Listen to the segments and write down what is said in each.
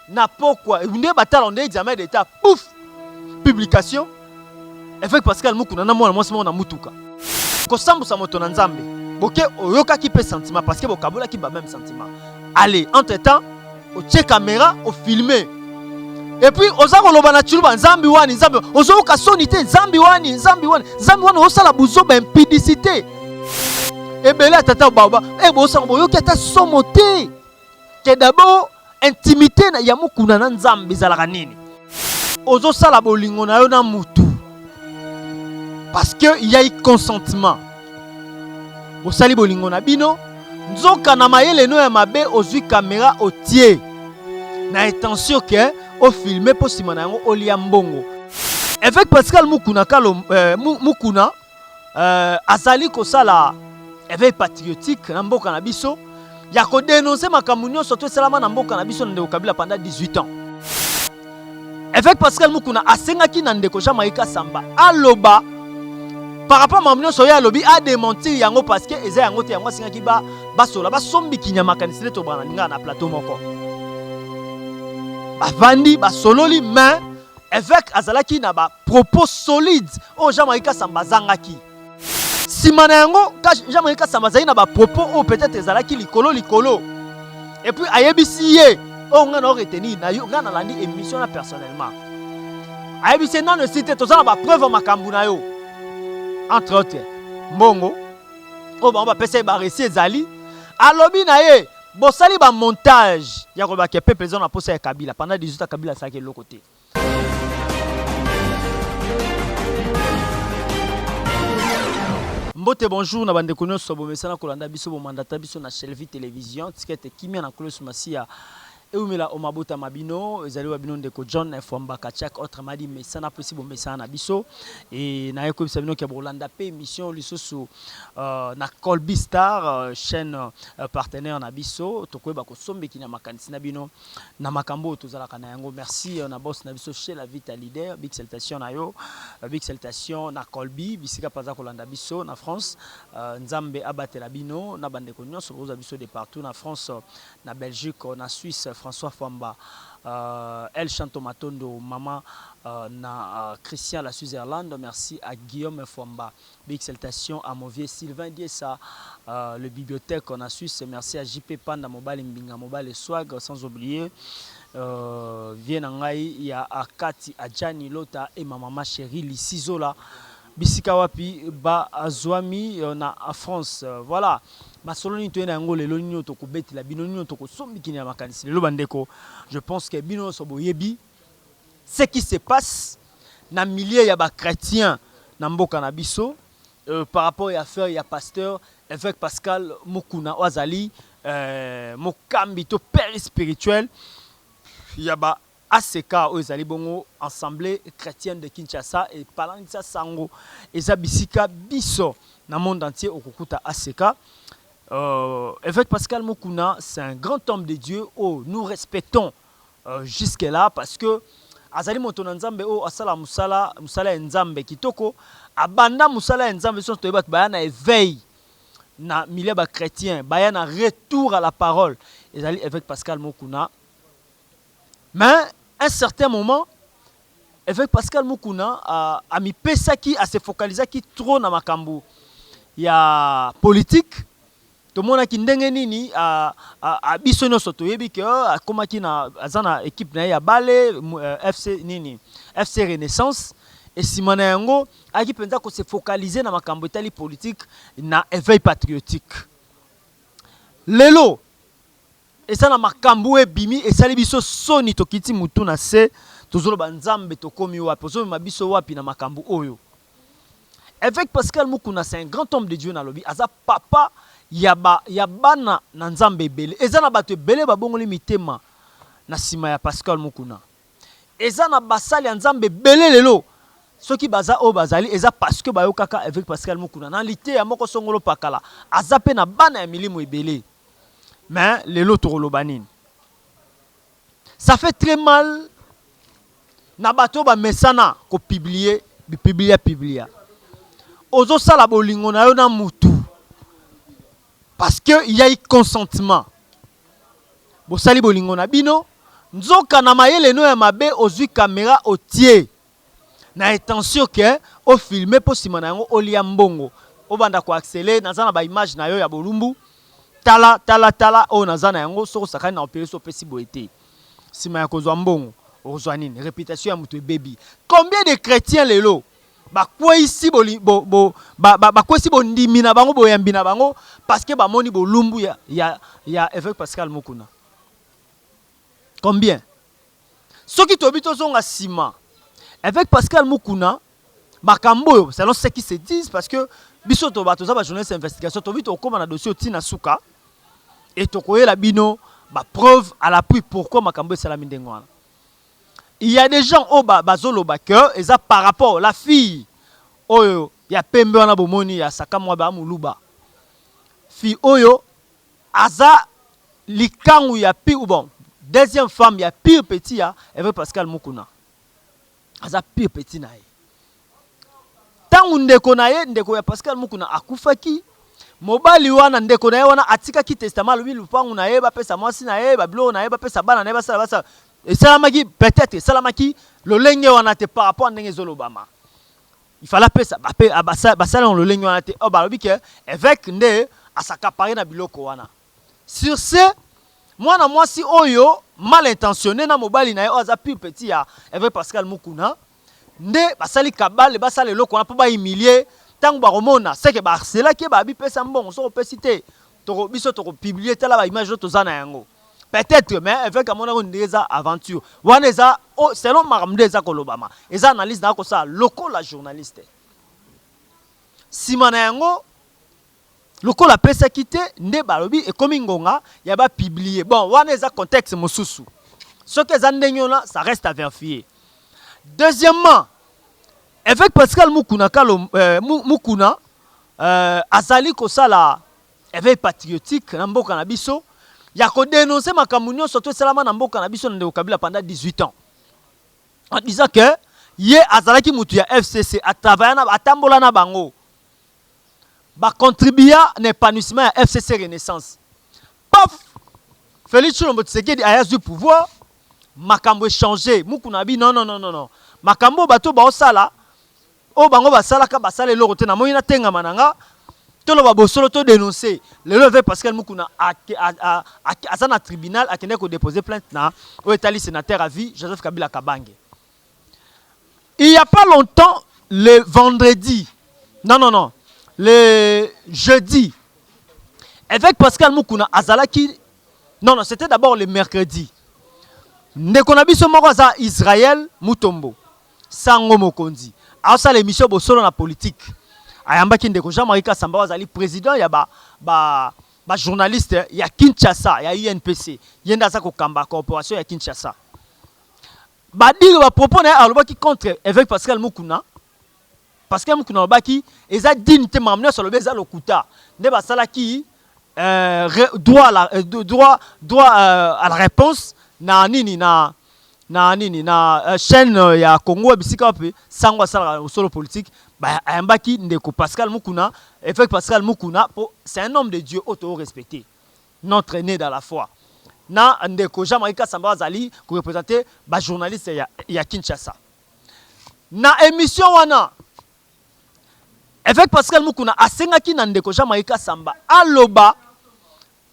Na pokwa nde batala nde examen d'etat, pouf, publication, évêque Pascal Mukuna na mwana mwasi moko na mutuka. Kosambusa moto na Nzambe. Boke oyokaki pe sentiment parce que bokabolaki ba même sentiment. Allez, entre temps otie caméra ofilme et puis oza koloba na tshiluba nzambi wani nzambi, ozoyoka soni te, nzambi wani nzambi wani nzambi wani, osala buzoba, impudicité ebele ya tata baba e bosanga, boyoki ata somo te ke d'abord intimité ya Mukuna na Nzambe ezalaka nini? Ozosala bolingo na yo na mutu parce que il y a eu consentement, bosali bolingo na bino, nzoka na mayele no ya mabe ozwi caméra otie na intention ke ofilme mpo nsima na yango olia mbongo. Évêque Pascal Mukuna kalo, Mukuna azali kosala éveil patriotique na mboka na biso ya kodénoncer makambo nyonso to esalama na mboka na biso na ndeko Kabila pendant 18 ans. Évêque Pascal Mukuna asengaki na ndeko Jean-Marie Kasamba aloba par rapport makambo nyonso oyo alobi, adémentir yango parce que eza yango te. Yango asengaki basola, basombikinya makanisi nde tobana lingaka na plateau moko. Bavandi, basololi, mais évêque azalaki na bapropos solide oyo Jean-Marie Kasamba azangaki. Nsima na yango, Jean-Marie Kasamba azalaki na bapropos oyo peut-être ezalaki likolo likolo. Et puis ayebisi ye oyo ngai na retenir na yo, ngai nalandi émission na personnellement, ayebisi ye nano esi te, toza na bapreuve ya makambo na yo, entre autres mbongo oyo bango bapesa ye, bareçu ezali. Alobi na ye bosali bamontage ya kolobaka peuple eza na posa ya Kabila. Pendant 18 ans Kabila asalaki eloko te. Mbote, bonjour na bandeko nyonso bomesana kolanda biso, bomandata biso na Shelvi Télévision. Tika ete kimia na Nkolo Masiya eumela o mabota ma bino. Ezali wa bino ndeko John Fwamba Kachak, autrement dit mesana mpo esi bomesana na biso. E naye koyebisa bino ke bolanda mpe émission lisusu na Colby Star, chaîne partenaire na biso. Tokoyeba kosombeki na makanisi na bino na makambo oyo tozalaka na yango. Merci na boss na biso chez la Vita Leader, big salutation na yo, big salutation na Colby bisika mpe aza kolanda biso na France. Nzambe abatela bino na bandeko nyonso bokozwa biso de partout na France, na Belgique, na Suisse. François Fwamba, El Chanto Matondo, mama na Christian la Switzerland. Merci à Guillaume Fwamba. Big salutation à mon vieux Sylvain Diessa, le bibliothèque en Suisse. Merci à JP Panda Mobile Mbinga Mobile Swag, sans oublier vieux na ngai ya Akati Adjani Lota et ma maman chérie Lissi Zola. Bisika wapi ba azwami na France. Voilà. Masolo nini toye na yango lelo, nini tokobetela bino, nini tokosombikini na makanisi lelo bandeko? Je pense que bino nyonso boyebi ce qui se passe na milieu ya bachrétien na mboka na biso par rapport ya affaire ya pasteur évêque Pascal Mukuna oyo azali mokambi to père spirituel ya ba ACK, oyo ezali bongo Assemblée chrétienne de Kinshasa. Epalangisa sango eza bisika biso na monde entier okokuta ACK. Évêque Pascal Mukuna, c'est un grand homme de Dieu oyo nous respectons jusque là parce que azali moto na Nzambe oyo asala mosala, mosala ya Nzambe kitoko. Abanda mosala ya Nzambe, biso toyeba bato baya na éveil na milieu bachrétien, baya na retour à la parole, ezali évêque Pascal Mukuna. Mais un certain moment évêque Pascal Mukuna amipesaki, ase focalisaki trop na makambo ya politique. Tomonaki ndenge nini biso nyonso toyebi ke akomaki na aza na équipe na ye ya bale, FC nini, FC Renaissance. Esima na yango ayaki mpenza kose focaliser na makambo etali politique na éveil patriotique. Lelo eza na makambo oyo ebimi, esali biso soni, tokiti mutu na se, tozoloba: Nzambe, tokomi wapi? Ozomema biso wapi na makambo oyo? Évêque Pascal Mukuna, c'est un grand homme de Dieu. Nalobi aza papa ya bana na Nzambe ebele. Eza na bato ebele babongoli mitema na nsima ya Pascal Mukuna. Eza na basali ya Nzambe ebele lelo soki baza oyo bazali, eza parce que bayokaka évêque Pascal Mukuna na liteya moko songolo pakala. Aza mpe na bana ya milimo ebele. Mais lelo tokoloba nini? Ça fait très mal na bato oyo bamesana kopublier, bipublia publia. Ozosala bolingo na yo na mutu parce que il y a eu consentement, bosali bolingo na bino. Nzoka na mayele no ya mabe, ozwi caméra, otie na intention ke ofilme mpo nsima na yango olia mbongo, obanda koharceler. Naza na baimage na yo ya bolumbu, tala, tala, tala oyo naza na yango. Soki osakani na opele, so opesi boye te, nsima ya kozwa mbongo okozwa nini? Réputation ya moto ebebi. Combien de chrétiens lelo bakweyisi bakweyisi bondimi na bango, boyambi na bango, parce que bamoni bolumbu ya évêque Pascal Mukuna? Combien? Soki toyebi, tozonga nsima, évêque Pascal Mukuna, makambo oyo, selon ce qui se disent, parce que biso to bato toza bajournaliste investigation, tobi tokóma na dossier otina suka e tokoyela bino bapreuve à l'appui pourquoi makambo esalami ndenge wana. Il y a des gens oyo bazoloba que eza par rapport la fille oyo ya pembe wana bomoni ya sakamwa ba moluba. Fille oyo aza likangu ya pire, bon, deuxième femme ya pire petit ya évêque Pascal Mukuna. Aza pire petit na ye. Ntango ndeko na ye, ndeko ya Pascal Mukuna, akufaki, mobali wana, ndeko na ye wana, atikaki testament. Alobi lupangu na ye bapesa mwasi na ye, babiloko na ye bapesa bana na ye, basala basala. Esalamaki peut-être, esalamaki lolenge wana te par rapport ndenge ezolobama. Il fallait apesa, basala na lolenge wana te. Oyo balobi ke évêque nde as'accaparer na biloko wana. Sur ce, mwana mwasi oyo mal intentionné na mobali na ye oyo aza pire petit ya évêque Pascal Mukuna nde basali kabale, basala eloko wana mpo bahumilie. Ntango bakomona seke baharcelaki ye, babi pesa mbongo, soki opesi te, biso tokopublier, tala baimage oyo toza na yango. Peut-être, mais évêque amonaki ndenge eza aventure wana. Eza selon makambo nde eza kolobama, eza analyse na kosala lokola journaliste. Nsima na yango, lokola apesaki te, nde balobi ekomi ngonga ya bapublier. Bon, wana eza contexte mosusu. Soki eza ndenge wana, ça reste à vérifier. Deuxièmement, évêque Pascal Mukuna, kalo, Mukuna azali kosala éveil patriotique na mboka na biso ya kodénoncer makambo nyonso to esalama na mboka na biso na ndeko Kabila pendant 18 ans, en disant que ye azalaki mutu ya FCC, atravailla na, atambola na bango, bacontribua na épanouissement ya FCC Renaissance. Paf, Félix Tshilombo Tshisekedi ayazwi pouvoir, makambo echanger. Mukuna abi non, non, non, non, non, makambo oyo bato baosala, oyo bango basalaka, basala eloko te. Namoni natengama na nga, toloba bosolo, todénonce. Lelo évêque Pascal Mukuna aza na tribunal, akende kodépose plainte na oyo etali sénateur à vie Joseph Kabila Kabange. Il y a pas longtemps, le vendredi, non, non, non, le jeudi, évêque Pascal Mukuna azalaki, non, non, c'était d'abord le mercredi, ndeko na biso moko aza Israël Mutombo, sango mokonzi, aosala émission Bosolo na politique. Ayambaki ndeko Jean-Marie Kasamba oyo azali président ya ba bajournaliste ya Kinshasa, ya UNPC. Ye nde aza kokamba corporation ya Kinshasa. Badire bapropos na ye, alobaki contre évêque Pascal Mukuna. Pascal Mukuna alobaki eza digne te, makambo nyonso alobi eza lokuta. Nde basalaki droit à la réponse na nini, na nini, na chaîne ya Congo, bisika wapi sango asalaka solo politique. Ayambaki ndeko Pascal Mukuna, évêque Pascal Mukuna, po c'est un homme de Dieu oyo torespecté, notre aîné dans la foi, na ndeko Jean-Marie Kasamba azali koreprésente bajournaliste ya Kinshasa. Na émission wana, évêque Pascal Mukuna asengaki na ndeko Jean-Marie Kasamba aloba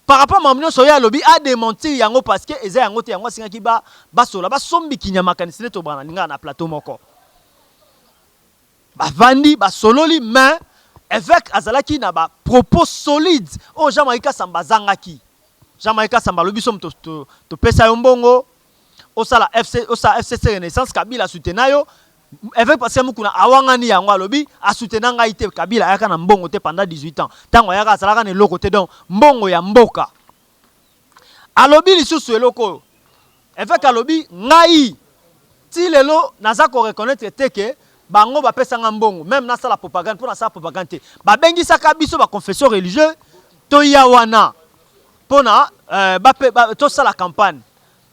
par rapport makambo nyonso oyo alobi, adémentir yango, parce que eza yango te. Yango asengaki basola, basombikinya makanisi nde tobana lingaka na plateau moko. Bavandi, basololi, mais évêque azalaki na bapropos solide oyo Jean-Marie Kasamba azangaki. Jean-Marie Kasamba alobi so topesa yo mbongo osala FC, osala FCC Renaissance, Kabila asutena yo. Évêque Pascal Mukuna awangani yango, alobi asutena ngai te, Kabila ayaka na mbongo te pendant 18 ans. Ntango ayaka, azalaka na eloko te, donc mbongo ya mboka. Alobi lisusu eloko oyo, évêque alobi: ngai ti lelo naza koreconnaître te ke bango bapesanga mbongo même nasala propagande. Mpo nasala propagande te, babengisaka biso baconfession religieux, toya wana mpona tosala campagne.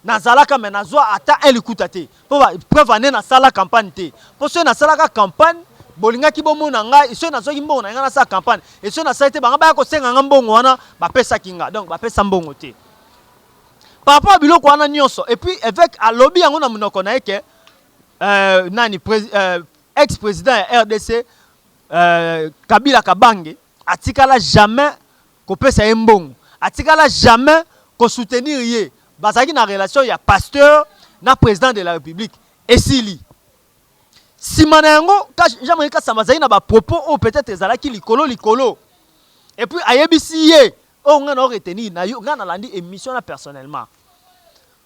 Nazalaka, me nazwa ata un likuta te. Mpo preuve ane, nasala campagne te, mpo soki nasalaka campagne, bolingaki bomona ngai. Soki nazwaki mbongo na ngai nasala campagne, e soki nasali te, bango baya kosenga nga mbongo wana bapesaki nga. Donc bapesa mbongo te. Par rapport à biloko wana nyonso, et puis évêque alobi yango na monoko na ye ke nani, ex président ya RDC, Kabila Kabange, atikala jamais kopesa ye mbongo, atikala jamais kosoutenir ye. Bazalaki na relation ya pasteur na président de la République, esili. Nsima na yango, Jean-Marie Kasamba azalaki na bapropos oyo peut-être ezalaki likolo likolo. Et puis ayebisi ye oyo ngai na oretenir na yo, ngai nalandi émission na personnellement,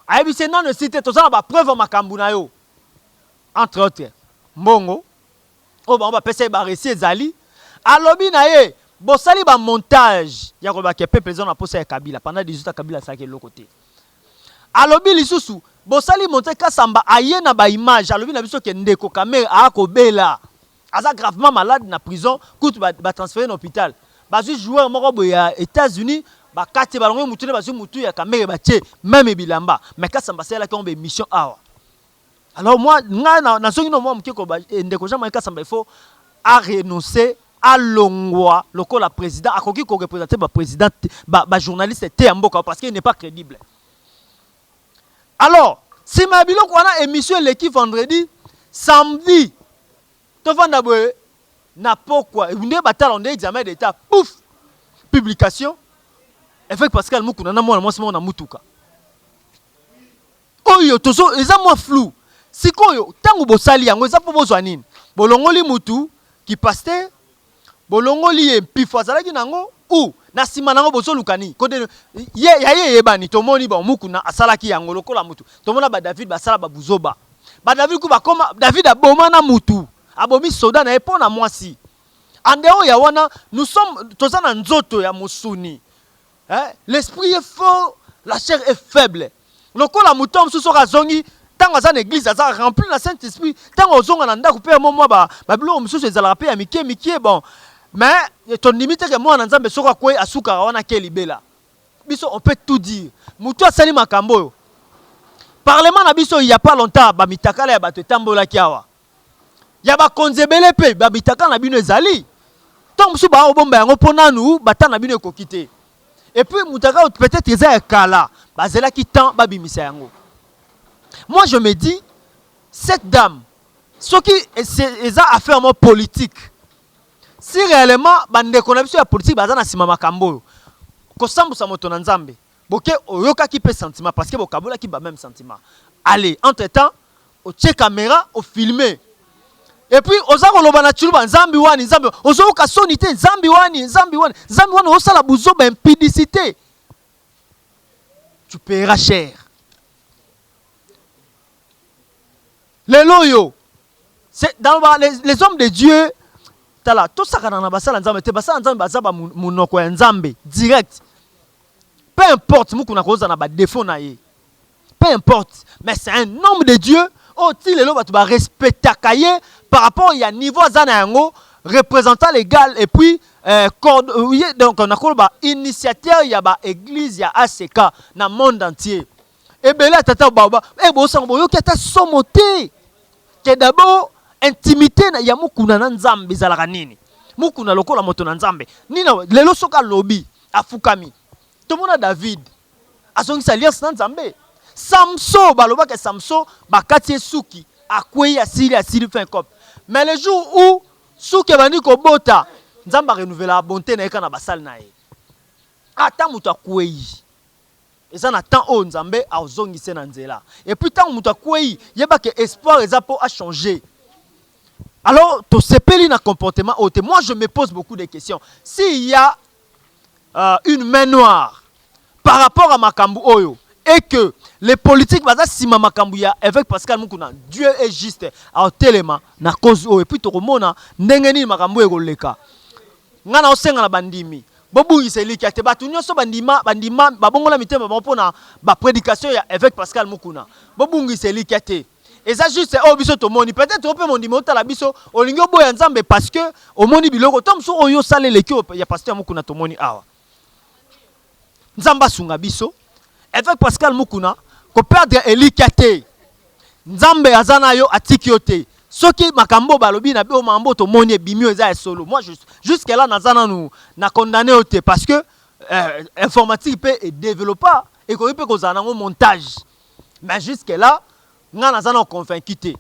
ayebisi ye nano esi te, toza na bapreuve ya makambo na yo, entre autres mbongo oyo bango bapesa ye, bareçu ezali. Alobi na ye, bosali bamontage ya koloba ke peuple eza na posa ya Kabila. Pendant 18 ans Kabila asalaki eloko te. Alobi lisusu, bosali montage. Kasamba aye na baimage, alobi na biso ke ndeko Kamerhe akobela, aza gravement malade na prison, kutu batransféré na hôpital. Bazwi joueur moko boye ya États-Unis, bakati, balongoli mutu nde bazwi mutu ya Kamerhe, batie même bilamba. Mais Kasamba asalelaki yango baémission awa. Alors moi, ngai nazongi na mwa moke koloba, ndeko Jean Marie Kasamba, il faut arenoncer, alongwa lokola président. Akoki koreprésente baprésident, bajournaliste te ya mboka, parce qu'il n'est pas crédible. Alors nsima ya biloko wana, émission eleki vendredi, samedi tovanda boye na pokwa nde batala nde examen d'état, pouf, publication, évêque Pascal Mukuna na mwana mwasi moko na mutuka. Oyo tozo eza mwa flou. Sikoyo ntango bosali yango, eza mpo bozwa nini? Bolongoli mutu ki pasteur, bolongoli ye mpifo azalaki nango, ou na nsima nango bozoluka nini? Kote ye ya ye eyebani, tomoni bon, Mukuna asalaki yango lokola mutu. Tomona badavid basala babuzoba, badavid ku bakoma, David aboma na mutu, abomi soda na ye mpo na mwasi. Ande oyo ya wana, nous sommes, toza na nzoto ya mosuni, hein? L'esprit est fort, la chair est faible. Lokola moto mosusu, soki azongi, ntango aza na église aza rempli na Saint Esprit, ntango ozonga na ndako mpe mo mwa babiloko mosusu ezalaka mpe ya mike mike. Bon, mais tondimi te ke mwana Nzambe soki akwei asukaka wana ke libela. Biso on peut tout dire. Motu asali makambo oyo, parlement na biso, il y a pas longtemps bamitakala ya bato etambolaki awa, ya bakonzi ebele mpe bamitakala na bino ezali. Ntango mosusu baobomba yango mpo nanu bata na bino ekoki te. Et puis mutaka peut-être eza ya kala, bazelaki temps babimisa yango. Moi je me dis, cette dame, soki eza affaire mo politique, si réellement bandeko na biso ya politique baza na nsima makambo oyo, kosambusa moto na Nzambe, boke oyokaki mpe sentiment, parce que bokabolaki ba même sentiment. Allez, entre temps otie caméra, ofilme, et puis oza koloba na tshiluba, Nzambi wani, Nzambi. Ozoyoka soni te? Nzambi wani, Nzambi wani, Nzambi wani. Osala buzoba, impudicité, tu paieras cher. Lelo oyo c'est dans les hommes de Dieu. Tala, tosakana na basala Nzambe te. Basala Nzambe baza bamonoko ya Nzambe direct. Peu importe Mukuna kozala na badéfaut na ye, peu importe, mais c'est un homme de Dieu oyo ti lelo bato barespectaka ye par rapport ya niveau aza na yango, représentant légal et puis donc nakoloba initiateur ya baéglise ya ACK na monde entier. Ebele ya tata baoba e bosanga, boyoki ata somo te ke d'abord intimité ya Mukuna na Nzambe ezalaka nini? Mukuna lokola moto na Nzambe nini, lelo soki alobi afukami. Tomona David azongisa alliance na Nzambe. Samson, balobaka Samson bakati ye suki, akwei, asili, asili fin cop. Mais le jour où suki ebandi kobota, Nzambe arenouvelaka bonté na ye kaka na basali na ye. Ata moto akwei, eza na temps oyo Nzambe azongise na nzela. Et puis ntango moto akwei, yebake espoir eza mpo achanger. Alors tosepeli na comportement oyo te. Moi je me pose beaucoup de questions. S'il y a une main noire par rapport à makambo oyo et que les politiques baza nsima makambo ya évêque Pascal Mukuna, Dieu est juste, aotelema na cause oyo. Et puis tokomona ndenge nini makambo oyo ekoleka. Ngai na osenga na bandimi, bobungisa elikya te. Bato nyonso bandima, bandima, babongola mitema bango mpona baprédication ya évêque Pascal Mukuna. Bobungisa elikya te. Eza juste oyo biso tomoni. Peut-être oyo mpe mondimi otala biso, olingi oboya Nzambe parce que omoni biloko to mosusu oyo osala eleki oyo ya pasteur Mukuna. Tomoni awa, Nzambe asunga biso. Évêque Pascal Mukuna, koperdre elikya te. Nzambe aza na yo, atiki yo te. Soki makambo oyo balobi na oyo, makambo oyo tomoni ebimi, oyo eza ya solo, moi jusque là naza nanu na condamné yo te, parce que informatique mpe edéveloppa. Ekoki mpe kozala nango montage. Mais jusque là, nga naza na convaincu te.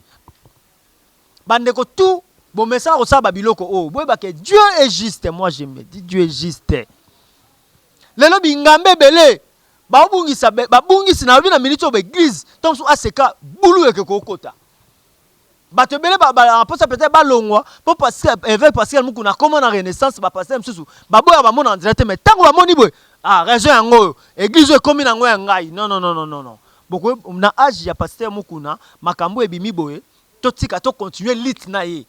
Bandeko tout bomesana kosala babiloko oyo, boyeba ke Dieu est juste. Moi, je me dis, Dieu est juste. Lelo bingambe ebele baobungisa, babungisi na lobi na miniti oyo baeglise to mosusu aseka bulu eke kokota. Bato ebele mposa peut-être balongwa mpo évêque Pascal Mukuna akóma na Renaissance. Bapaster mosusu baboya, bamona nzela te, mais ntango bamoni boye, ah, raison yango oyo, église oyo ekómi nango ya ngai. Non, non, non, non, non, non. Boko na age ya paster Mukuna, makambo ebimi boye, totika, tocontinue lutte na ye.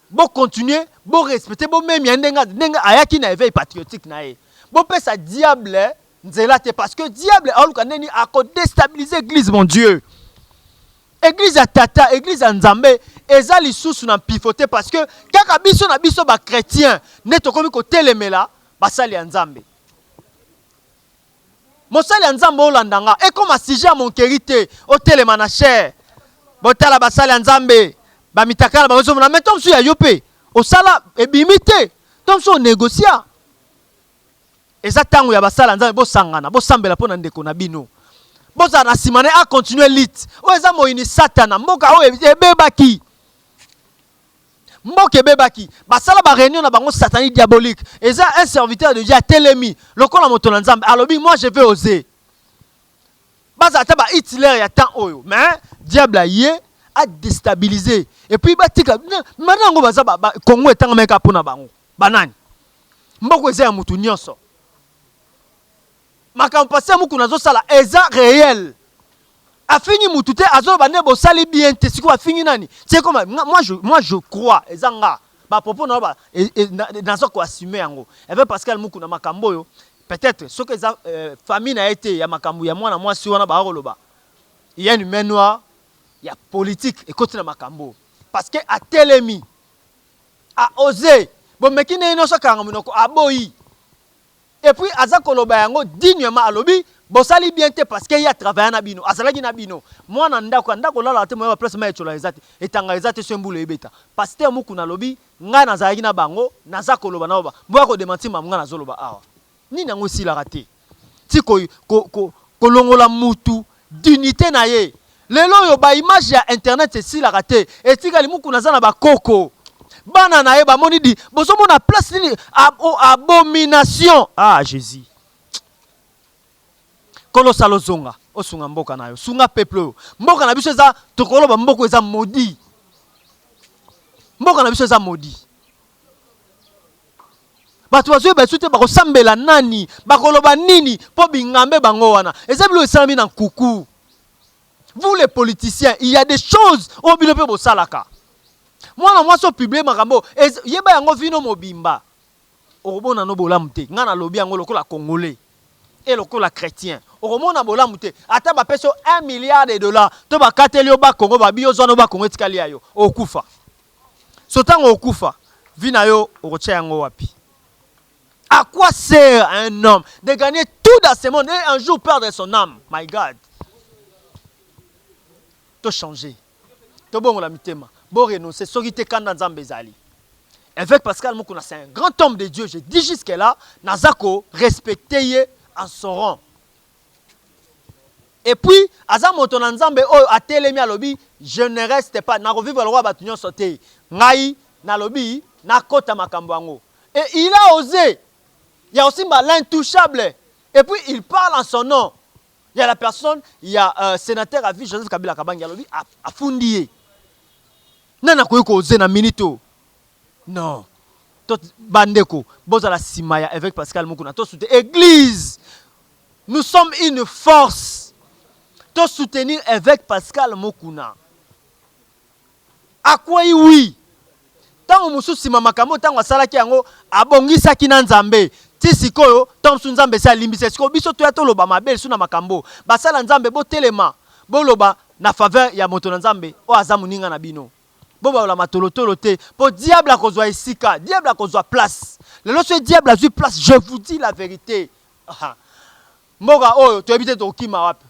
Bocontinue, borespecte, bomemia ndenge ayaki na éveil patriotique na ye. Bopesa diable nzela te, parce que diable aoluka ndeni akodestabilize église. Mon Dieu, église ya tata, église ya Nzambe eza lisusu na mpifo te, parce que kaka biso na biso bachrétien nde tokomi kotelemela basali ya Nzambe. Mosali ya Nzambe, olanda nga, ekoma sujet ya moquerie te. Otelema na chaire, botala basali ya Nzambe, bamitakala bango, ezomona. Mais to mosusu ya yo mpe osala ebimi te, to mosusu onegocia. Eza ntango ya basala Nzambe bosangana, bosambela mpo na ndeko na bino, bozala na nsima na ye, acontinue lutte oyo. Eza moyini Satana. Mboka oyo ebebaki, mboka ebebaki. Basala baréunion na bango satanique, diabolique. Eza un serviteur de Dieu atelemi lokola moto na Nzambe, alobi: "Moi, je vais oser." Bazala ata baHitler ya temps oyo, mais diable aye adéstabiliser. Et puis batika mana yango, baza Kongo etangamaki mpona bango banani? Mboka eza ya mutu nyonso. Makambo paster Mukuna azosala eza réel. Afingi mutu te, azoloba nde bosali bien te. Sikoyo afingi nani? Tie koma moi, je crois, eza nga bapropos na naza koassume yango. Eve Pascal Mukuna, makambo oyo, peut-être soki eza famille na ye te, ya makambo ya mwana mwasi wana baka koloba, ya une main noire ya politique ekoti na makambo, parce que atelemi, aose. Bomeki ndenge nyonso akanga monoko, aboyi. Et puis aza koloba yango dignement. Alobi bosali bien te, parce que ye atravailla na bino, azalaki na bino. Mwana ndako ya ndako olalaka te, moya baplace ma etyola eza te, etanga eza te. So mbula ebeta, paster Mukuna alobi: "Ngai nazalaki na bango, naza koloba na ba boya kodémentir mamu ngai nazoloba awa." Nini yango esilaka te? Ti kolongola mutu dignité na ye. Lelo oyo baimage ya internet esilaka te, etikali. Mukuna aza na bakoko, bana na ye bamoni di bozomona place nini? Abomination. Ah Jésus, kolosala ozonga, osunga mboka na yo, sunga peuple oyo. Mboka na biso eza, tokoloba mboka eza maudit. Mboka na biso eza maudit. Bato bazoyeba esu te bakosambela nani, bakoloba nini, mpo bingambe bango wana eza biloko esalami na nkuku. Vous les politiciens, il y a des choses oyo bino mpe bosalaka. Mwana mwasi opublie makambo, yeba yango vino mobimba, okomona no bolamu te. Ngai nalobi yango lokola Congolais e lokola chrétien, okomona bolamu te. Ata bapesi yo 1 milliard de dollars to bakateli yo Bakongo, babi yo zwana Bakongo, etikali ya yo, okufa. So ntango okufa, vie na yo okotia yango wapi? À quoi sert un homme de gagner tout dans ce monde et un jour perdre son âme? My God, tochanger, tobongola mitema, borenonce. Soki te, kanda Nzambe ezali. Évêque Pascal Mukuna, c'est un grand homme de Dieu. Je dis jusque là, naza korespecte ye en son rang. Et puis aza moto na Nzambe oyo atelemi, alobi: "Je ne reste pas, nakovivre lokola bato nyonso te. Ngai nalobi nakota makambo yango." Et il a osé ya kosimba l'intouchable. Et puis il parle en son nom. Il y a la personne, il y a sénateur à vie Joseph Kabila Kabange, alobi afundi ye. Nani akoki koze na minute oyo? Non. To bandeko, bozala nsima ya évêque Pascal Mukuna, tosute église. Nous sommes une force. Tosoutenir évêque Pascal Mukuna. Akwei, wi. Ntango mosusu nsima makambo, ntango asalaki yango, abongisaki na Nzambe. Ti sikoyo, ntango mosusu Nzambe esi alimbisa. Sikoyo biso toya toloba mabe lisu na makambo. Basala Nzambe, botelema, boloba na faveur ya moto na Nzambe oyo aza moninga na bino. Bobalola matolotolo te, mpo diable akozwa esika, diable akozwa place. Lelo so diable azwi place, je vous dis la vérité, mboka oyo toyebi te tokokima wapi.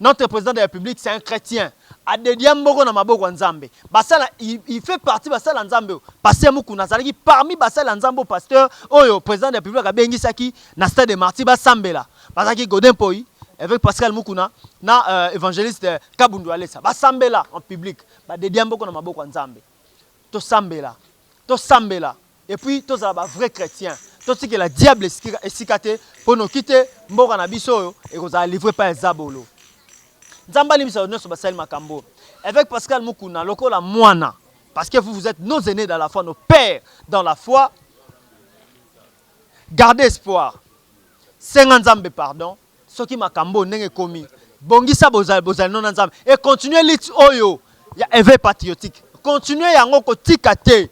Notre président de la République, c'est un chrétien. Adedia mboko na maboko ya Nzambe. Basala, il fait partie basala Nzambe. Pasteur Mukuna azalaki parmi basala Nzambe, pasteur oyo président de la République abengisaki na stade de Martyrs basambela. Bazalaki Godin Poi, avec Pascal Mukuna na évangéliste Kabundu Alessa. Basambela en public. Badedia mboko na maboko ya Nzambe. Tosambela. Tosambela. Et puis tozala ba vrai chrétien. Totikela diable esika te mpo noki te mboka na biso oyo ekozala livré pa ezabolo. Nzambe alimbisa nyonso basali makambo. Évêque Pascal Mukuna, lokola mwana, parce que vous, vous êtes nos aînés dans la foi, nos pères dans la foi, gardez espoir. Senga Nzambe pardon soki makambo ndenge ekomi. Bongisa bozali bozali no na Nzambe et continue lutte oyo ya éveil patriotique. Continue yango, kotika te,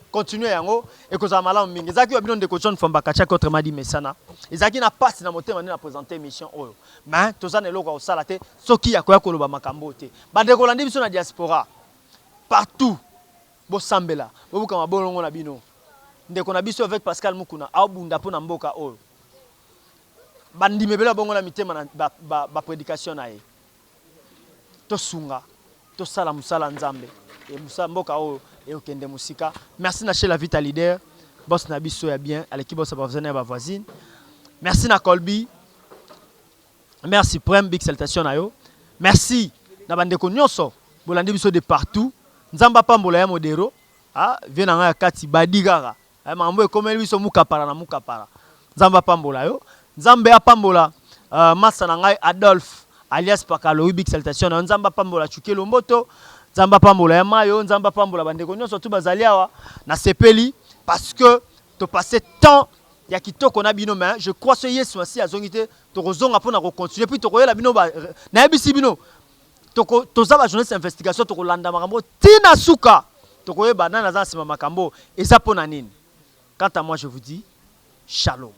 continue yango, ekozala malamu mingi. Ezalaki wa bino ndeko John Fambaka Tiaki, autrement dit Mesana. Ezalaki na mpasi na motema nde na présente émission oyo, mais toza na eloko ya kosala te soki ya koya koloba makambo oyo te. Bandeko olandi biso na diaspora partout, bosambela, bobuka mabolongo na bino. Ndeko na biso avec Pascal Mukuna aobunda mpo na mboka oyo. Bandimi ebele babongo na mitema na baprédication ba na ye. Tosunga, tosala mosala Nzambe e mosala mboka oyo ekokende mosika. Merci na chez la Vita Leader, boss na biso ya bien, aleki boss ya bavoisin ya bavoisine. Merci na Colby, merci Prem, big salutation na yo. Merci na bandeko nyonso bolandi biso de partout. Nzambe apambola ya modero. Ah, vie na ngai ya kati badi kaka makambo ekomeli biso mukapala na mukapala. Nzambe apambola yo, Nzambe apambola masa na ngai Adolphe alias Pakalo, big salutation na yo. Nzambe apambola Chukelo Mboto, Nzambe apambola ya mayo, Nzambe apambola bandeko nyonso tu bazali awa. Nasepeli parce que topasse temps ya kitoko na bino, mais je crois so Yesu asi azongi te, tokozonga mpona kocontinue, puis tokoyela bino. Nayebisi bino, toza bajournaliste investigation, tokolanda makambo ntina suka, tokoyeba nani aza na nsima makambo eza mpo na nini. Quant à moi, je vous dis shalom.